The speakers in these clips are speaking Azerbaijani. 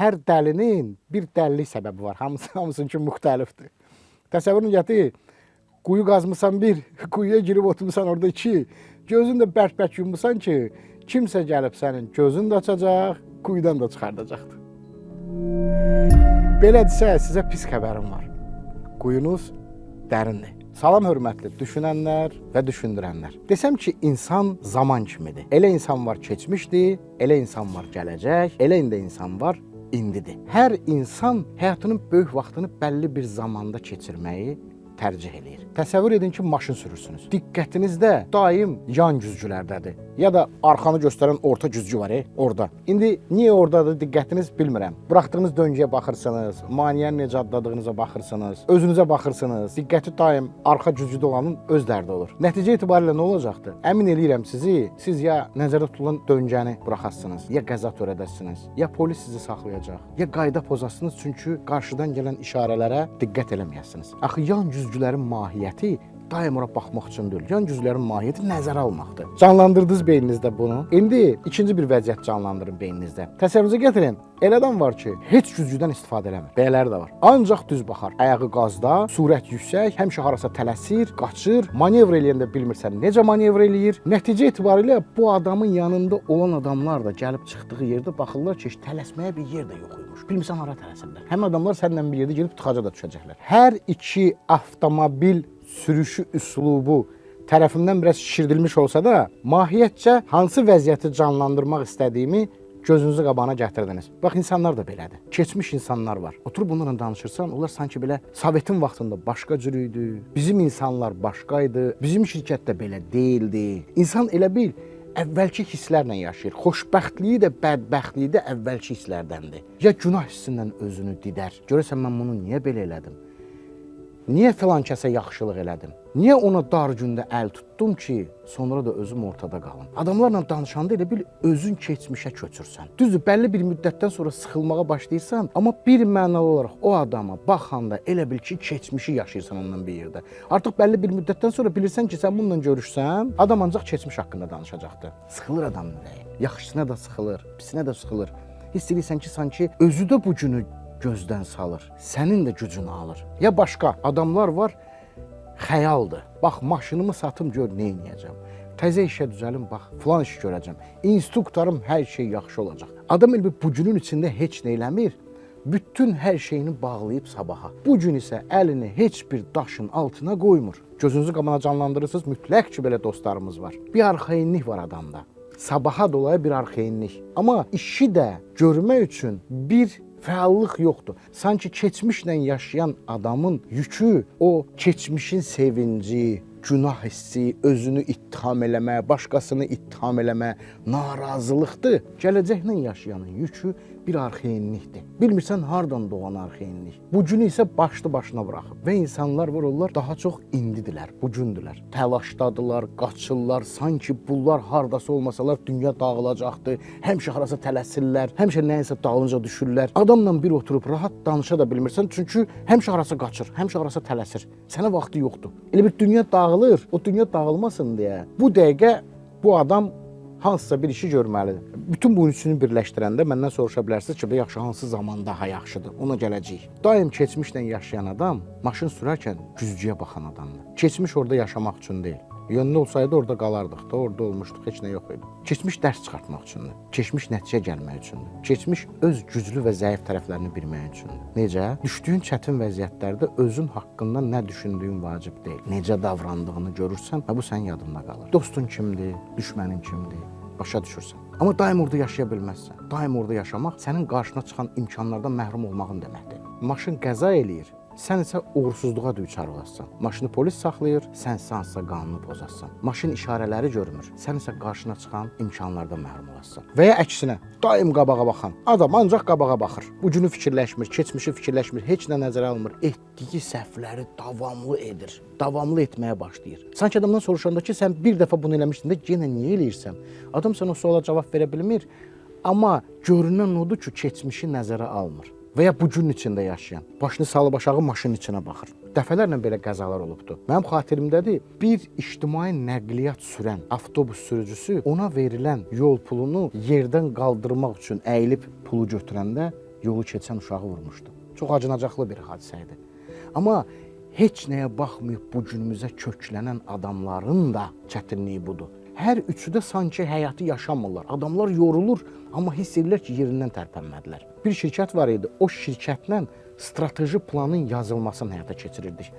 Hər dəlinin bir dəlilik səbəbi var. Hamısınki müxtəlifdir. Təsəvvürünü gətir. Quyu qazmısan bir, quyuya girib oturmusan orada iki. Gözünü də bərk-bərk yummusan ki, kimsə gəlib sənin gözünü də açacaq, quyudan da çıxardacaqdır. Belədirsə sizə pis xəbərim var. Quyunuz dərindir. Salam hörmətli düşünənlər və düşündürənlər. Desəm ki, insan zaman kimidir. Elə insan var keçmişdir, elə insan var gələcək, elə indi insan var indidir. Hər insan həyatının böyük vaxtını bəlli bir zamanda keçirməyi tərcih eləyir. Təsəvvür edin ki, maşın sürürsünüz. Diqqətiniz də daim yan güzgülərdədir. Ya da arxanı göstərən orta güzgü var, orada. İndi niyə oradadır diqqətiniz bilmirəm. Buraxdığınız döngəyə baxırsınız, maneəni necə adladığınıza baxırsınız, özünüzə baxırsınız. Diqqəti daim arxa güzgüdə olanın öz dərdi olur. Nəticə itibarilə nə olacaqdır? Əmin eləyirəm sizi, siz ya nəzərdə tutulan döngəni buraxasınız, ya qəza törədəsiniz, ya polis sizi saxlayacaq, ya qayda pozasınız, çünki qarşıdan gələn işarələrə diqqət eləməyəsiniz. Axı yan güzgülərin mahiyyəti daim ora baxmaq üçün deyil. Yan güzgülərin mahiyyəti nəzərə almaqdır. Canlandırdınız beyninizdə bunu. İndi ikinci bir vəziyyət canlandırın beyninizdə. Təsəvvürünüzə gətirin. Elə adam var ki, heç güzgüdən istifadə eləmir. Belələri də var. Ancaq düz baxar. Ayağı qazda, sürət yüksək, həmişə harasa tələsir, qaçır, manevr eləyəndə bilmirsən necə manevr eləyir. Nəticə itibarilə bu adamın yanında olan adamlar da gəlib çıxdığı yerdə baxırlar ki, heç tələsməyə bir yer də yox imiş. Bilmirsən hara tələsirlər. Həmin adamlar səninlə bir yerdə gedib tıxaca da düşəcəklər. Hər iki avtomobil sürüşü üslubu tərəfimdən biraz şişirdilmiş olsa da, mahiyyətcə hansı vəziyyəti canlandırmaq istədiyimi gözünüzün qabağına gətirdiniz. Bax, insanlar da belədir. Keçmiş insanlar var. Oturub bunlarla danışırsan, onlar sanki belə Sovetin vaxtında başqa cür idi. Bizim insanlar başqa idi. Bizim şirkət də belə deyildi. İnsan elə bil əvvəlki hisslərlə yaşayır. Xoşbəxtliyi də, bədbəxtliyi də əvvəlki hisslərdəndir. Ya günah hissindən özünü didər. Görəsən mən bunu niyə belə elədim? Niyə filan kəsə yaxşılıq elədim? Niyə ona dar gündə əl tutdum ki, sonra da özüm ortada qalım? Adamlarla danışanda elə bil özün keçmişə köçürsən. Düzdür, bəlli bir müddətdən sonra sıxılmağa başlayırsan, amma bir mənalı olaraq o adama baxanda elə bil ki, keçmişi yaşayırsan onunla bir yerdə. Artıq bəlli bir müddətdən sonra bilirsən ki, sən bununla görüşsən, adam ancaq keçmiş haqqında danışacaqdır. Sıxılır adamın ürəyi. Yaxşısına da sıxılır, pisinə də sıxılır. Hiss edirsən ki, sanki özü də bu günü gözdən salır. Sənin də gücünü alır. Ya başqa adamlar var, xəyaldır. Bax, maşınımı satım gör nə edəcəm. Təzə işə düzəlim, bax, filan iş görəcəm. İnstruktorum hər şey yaxşı olacaq. Adam elə bil bu günün içində heç nə eləmir. Bütün hər şeyini bağlayıb sabaha. Bu gün isə əlini heç bir daşın altına qoymur. Gözünüzü qabağına canlandırırsınız, mütləq ki, belə dostlarımız var. Bir arxayinlik var adamda. Sabaha dolayı bir arxayinlik. Amma işi də görmək üçün bir fəallıq yoxdur. Sanki keçmişlə yaşayan adamın yükü o keçmişin sevinci, günah hissi, özünü ittiham eləmə, başqasını ittiham eləmə, narazılıqdır. Gələcəklə yaşayanın yükü bir arxayinlikdir. Bilmirsən hardan doğan arxayinlik. Bu günü isə başlı başına buraxıb və insanlar var, onlar daha çox indidirlər, bu gündülər. Təlaşdadılar, qaçırlar, sanki bunlar hardasa olmasalar dünya dağılacaqdı. Həmişə harasa tələsirlər, həmişə nəyinsə dalınca düşürlər. Adamla bir oturub rahat danışa da bilmirsən, çünki həmişə harasa qaçır, həmişə harasa tələsir. Sənə vaxtı yoxdur. Elə bir dünya dağılır, o dünya dağılmasın deyə bu dəqiqə bu adam hansısa bir işi görməlidir. Bütün bu üçünü birləşdirəndə məndən soruşa bilərsiniz ki, yaxşı hansı zaman daha yaxşıdır? Ona gələcəyik. Daim keçmişlə yaşayan adam maşın sürərkən güzgüyə baxan adamdır. Keçmiş orada yaşamaq üçün deyil. Yönlü olsaydı orada qalardıq da, orada olmuşduq, heç nə yox idi. Keçmiş dərs çıxartmaq üçündür. Keçmiş nəticə gəlmək üçündür. Keçmiş öz güclü və zəif tərəflərini bilmək üçündür. Necə? Düşdüyün çətin vəziyyətlərdə özün haqqında nə düşündüyün vacib deyil. Necə davrandığını görürsən və bu sənin yadında qalır. Dostun kimdir, düşmənin kimdir? Başa düşürsən. Amma daim orada yaşaya bilməzsən. Daim orada yaşamaq sənin qarşına çıxan imkanlardan məhrum olmağın deməkdir. Maşın qəza eləyir, sən isə uğursuzluğa düçar olasan. Maşını polis saxlayır, sən isə hansısa qanunu pozasan. Maşın işarələri görmür, sən isə qarşına çıxan imkanlardan məhrum olasan. Və ya əksinə, daim qabağa baxan adam ancaq qabağa baxır. Bu günü fikirləşmir, keçmişi fikirləşmir, heç nə nəzərə almır. Etdiyi səhvləri davamlı edir. Davamlı etməyə başlayır. Sanki adamdan soruşanda ki, sən bir dəfə bunu eləmişdin də, yenə niyə eləyirsən? Adam sən o suala cavab verə bilmir. Amma görünən odur ki, keçmişi nəzərə almır. Və ya bu günün içində yaşayan, başını salıb aşağı maşının içinə baxır. Dəfələrlə belə qəzalar olubdu. Mənim xatirimdədir, bir ictimai nəqliyyat sürən avtobus sürücüsü ona verilən yol pulunu yerdən qaldırmaq üçün əyilib pulu götürəndə Yolu keçən uşağı vurmuşdu. Çox acınacaqlı bir hadisə idi. Amma heç nəyə baxmayıb bu günümüzə köklənən adamların da çətinliyi budur. Hər üçü də sanki həyatı yaşamırlar. Adamlar yorulur, amma hiss edirlər ki, yerindən tərpənmədilər. Bir şirkət var idi. O şirkətlə strateji planın yazılmasını həyata keçirirdik.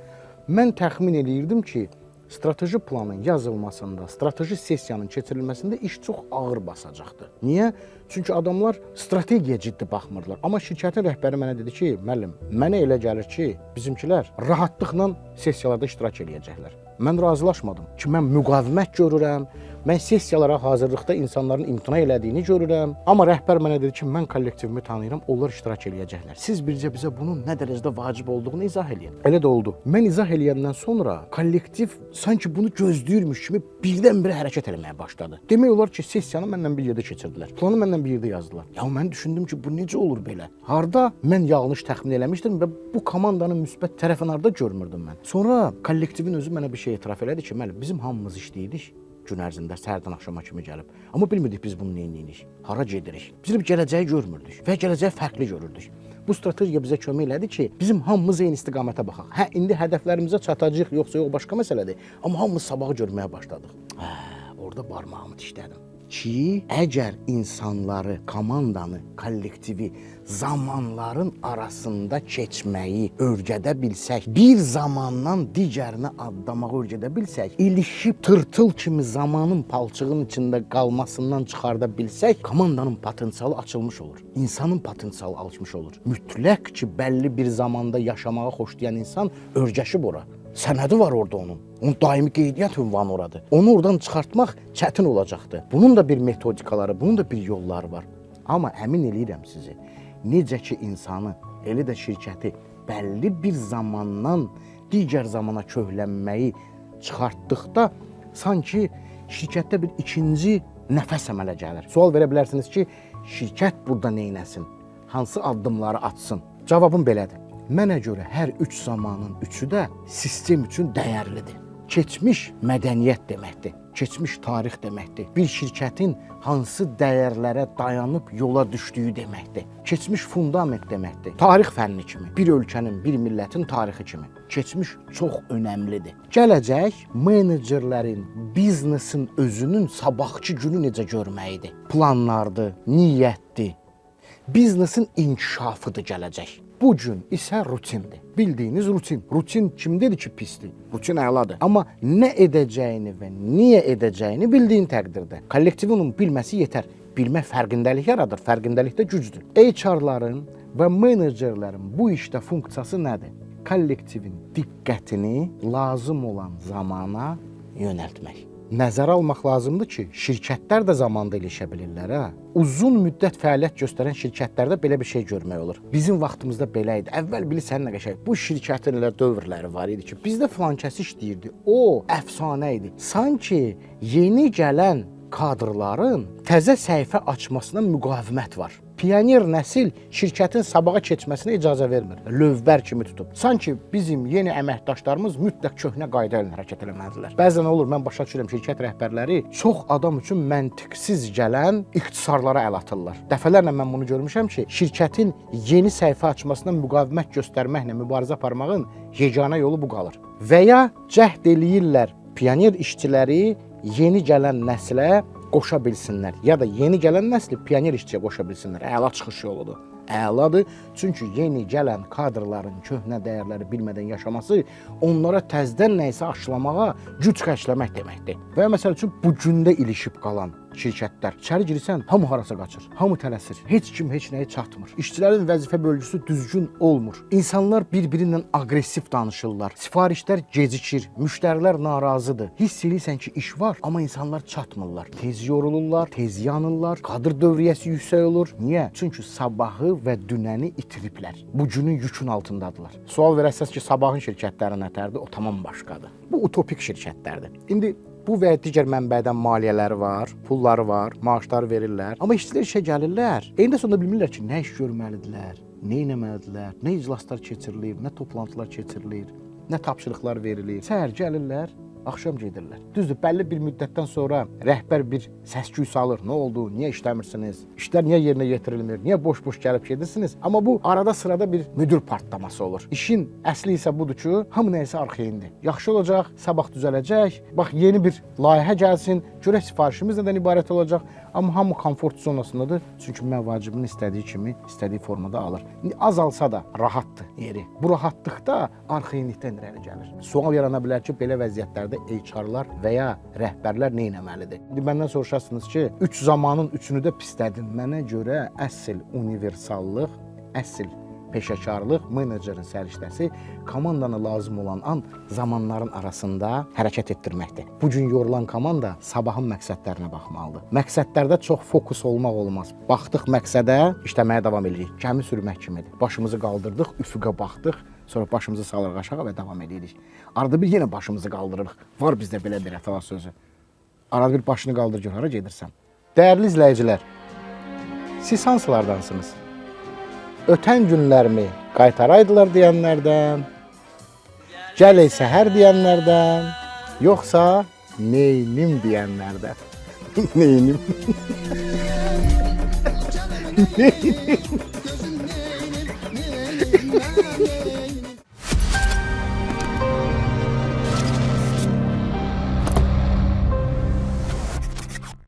Mən təxmin eləyirdim ki, strateji planın yazılmasında, strateji sessiyanın keçirilməsində iş çox ağır basacaqdı. Niyə? Çünki adamlar strategiyaya ciddi baxmırdılar. Amma şirkətin rəhbəri mənə dedi ki, müəllim, mənə elə gəlir ki, bizimkilər rahatlıqla sessiyalarda iştirak eləyəcəklər. Mən razılaşmadım ki, mən müqavimət görürəm, mən sessiyalara hazırlıqda insanların imtina elədiyini görürəm. Amma rəhbər mənə dedi ki, mən kollektivimi tanıyıram, onlar iştirak eləyəcəklər. Siz bircə bizə bunun nə dərəcədə vacib olduğunu izah eləyin. Elə də oldu. Mən izah eləyəndən sonra kollektiv sanki bunu gözləyirmiş kimi birdən-birə hərəkət eləməyə başladı. Demək olar ki, sessiyanı mənlə bir yerdə keçirdilər. Planı mənlə bir yerdə yazdılar. Ya mən düşündüm ki, bu necə olur belə? Harda mən yanlış təxmin eləmişdim və bu komandanın müsbət tərəfini harda görmürdüm mən. Sonra kollektivin özü mənə bir şey etiraf elədi ki, müəllim, bizim hamımız işləyirdik gün ərzində səhərdən axşama kimi gəlib. Amma bilmirdik biz bunu nə edirik, hara gedirik. Biz gələcəyi görmürdük və gələcəyi fərqli görürdük. Bu strategiya bizə kömək elədi ki, bizim hamımız eyni istiqamətə baxaq. Hə, indi hədəflərimizə çatacağıq, yoxsa yox başqa məsələdir. Amma hamımız sabahı görməyə başladıq. Hə, orada barmağımı dişlədim ki, əgər insanları, komandanı, kollektivi zamanların arasında keçməyi öyrədə bilsək, bir zamandan digərinə addamağı öyrədə bilsək, ilişib tırtıl kimi zamanın palçığın içində qalmasından çıxarda bilsək, komandanın potensialı açılmış olur. İnsanın potensialı açmış olur. Mütləq ki, bəlli bir zamanda yaşamağı xoşlayan insan örgəşib ora. Sənədi var orada onun. Onun daimi qeydiyyat ünvanı oradır. Onu oradan çıxartmaq çətin olacaqdı. Bunun da bir metodikaları, bunun da bir yolları var. Amma əmin eləyirəm sizi, necə ki insanı, elə də şirkəti bəlli bir zamandan digər zamana köhlənməyi çıxartdıqda sanki şirkətdə bir ikinci nəfəs əmələ gəlir. Sual verə bilərsiniz ki, şirkət burada nə etsin? Hansı addımları atsın? Cavabım belədir. Mənə görə hər üç zamanın üçü də sistem üçün dəyərlidir. Keçmiş mədəniyyət deməkdir. Keçmiş tarix deməkdir. Bir şirkətin hansı dəyərlərə dayanıb yola düşdüyü deməkdir. Keçmiş fundament deməkdir. Tarix fənni kimi, bir ölkənin, bir millətin tarixi kimi. Keçmiş çox önəmlidir. Gələcək menecerlərin, biznesin özünün sabahçı günü necə görməyidir. Planlardır, niyyətdir. Biznesin inkişafıdır gələcək. Bu gün isə rutindir. Bildiyiniz rutin. Rutin kim dedi ki pisdir? Rutin əladır. Amma nə edəcəyini və niyə edəcəyini bildiyin təqdirdə. Kollektivin onun bilməsi yetər. Bilmək fərqindəlik yaradır. Fərqindəlik də gücdür. HR-ların və menecerlərin bu işdə funksiyası nədir? Kollektivin diqqətini lazım olan zamana yönəltmək. Nəzərə almaq lazımdır ki, şirkətlər də zamanda ilişə bilirlər ha. Uzun müddət fəaliyyət göstərən şirkətlərdə belə bir şey görmək olur. Bizim vaxtımızda belə idi. Əvvəl bilirsən nə qəşəng. Bu şirkətin elə dövrləri var idi ki, bizdə filan kəs işləyirdi. O əfsanə idi. Sanki yeni gələn kadrların təzə səhifə açmasına müqavimət var. Pioner nəsil şirkətin sabaha keçməsinə icazə vermir. Lövbər kimi tutub. Sanki bizim yeni əməkdaşlarımız mütləq köhnə qayda ilə hərəkət eləməlidirlər. Bəzən olur, mən başa düşürəm, şirkət rəhbərləri çox adam üçün məntiqsiz gələn ixtisarlara əl atırlar. Dəfələrlə mən bunu görmüşəm ki, şirkətin yeni səhifə açmasına müqavimət göstərməklə mübarizə aparmağın yeganə yolu bu qalır. Və ya cəhd eləyirlər pioner işçiləri yeni gələn nəslə qoşa bilsinlər, ya da yeni gələn nəsli pioner işçiyə qoşa bilsinlər. Əla çıxış yoludur. Əladır. Çünki yeni gələn kadrların köhnə dəyərləri bilmədən yaşaması onlara təzədən nə isə aşılamağa güc xərcləmək deməkdir. Və məsəl üçün bu gündə ilişib qalan şirkətlər. İçəri girirsən, hamı harasa qaçır, hamı tələsir. Heç kim heç nəyə çatmır. İşçilərin vəzifə bölgüsü düzgün olmur. İnsanlar bir-biri ilə aqressiv danışırlar. Sifarişlər gecikir, müştərilər narazıdır. Hiss eləyirsən ki, iş var, amma insanlar çatmırlar. Tez yorulurlar, tez yanırlar, kadr dövriyyəsi yüksək olur. Niyə? Çünki sabahı və dünəni itiriblər. Bu günün yükün altındadılar. Sual verərsiniz ki, sabahın şirkətləri nətərdir? O tamam başqadır. Bu utopik şirkətlərdir. İndi bu və digər mənbədən maliyyələri var, pulları var, maaşları verirlər. Amma işçilər işə gəlirlər. Eyni sonunda bilmirlər ki, nə iş görməlidirlər, nə etməlidirlər, nə iclaslar keçirilir, nə toplantılar keçirilir, nə tapşırıqlar verilir. Səhər gəlirlər, Axşam gedirlər. Düzdür, bəlli bir müddətdən sonra rəhbər bir səs-küy salır. Nə oldu? Niyə işləmirsiniz? İşlər niyə yerinə yetirilmir? Niyə boş-boş gəlib gedirsiniz? Amma bu arada sırada bir müdir partlaması olur. İşin əsli isə budur ki, hamı nəyəsə arxayındır. Yaxşı olacaq, sabah düzələcək. Bax yeni bir layihə gəlsin, görək sifarişimiz nədən ibarət olacaq. Amma hamı komfort zonasındadır. Çünki məvacibini istədiyi kimi, istədiyi formada alır. Az alsa da rahatdır yeri. Bu rahatlıqda arxayınlıqdan irəli gəlir. Sual yarana bilər ki, belə vəziyyətlərdə HR-lar və ya rəhbərlər nə etməlidir? İndi məndən soruşarsınız ki, üç zamanın üçünü də pislədin. Mənə görə əsl universallıq, əsl peşəkarlıq, menecerin səriştəsi komandanı lazım olan an zamanların arasında hərəkət etdirməkdir. Bu gün yorulan komanda sabahın məqsədlərinə baxmalıdır. Məqsədlərdə çox fokus olmaq olmaz. Baxdıq məqsədə, işləməyə davam edirik. Gəmi sürmək kimidir. Başımızı qaldırdıq, üfüqə baxdıq, sonra başımızı salırıq aşağı və davam edirik. Arada bir yenə başımızı qaldırırıq. Var bizdə belə bir atalar sözü. Arada bir başını qaldır gör hara gedirsən. Dəyərli izləyicilər, siz hansılardansınız? Ötən günlərimi qaytaraydılar deyənlərdən, gəl ey səhər deyənlərdən, yoxsa neynim deyənlərdən? Neynim? Gözün neynim, neynim, neynim.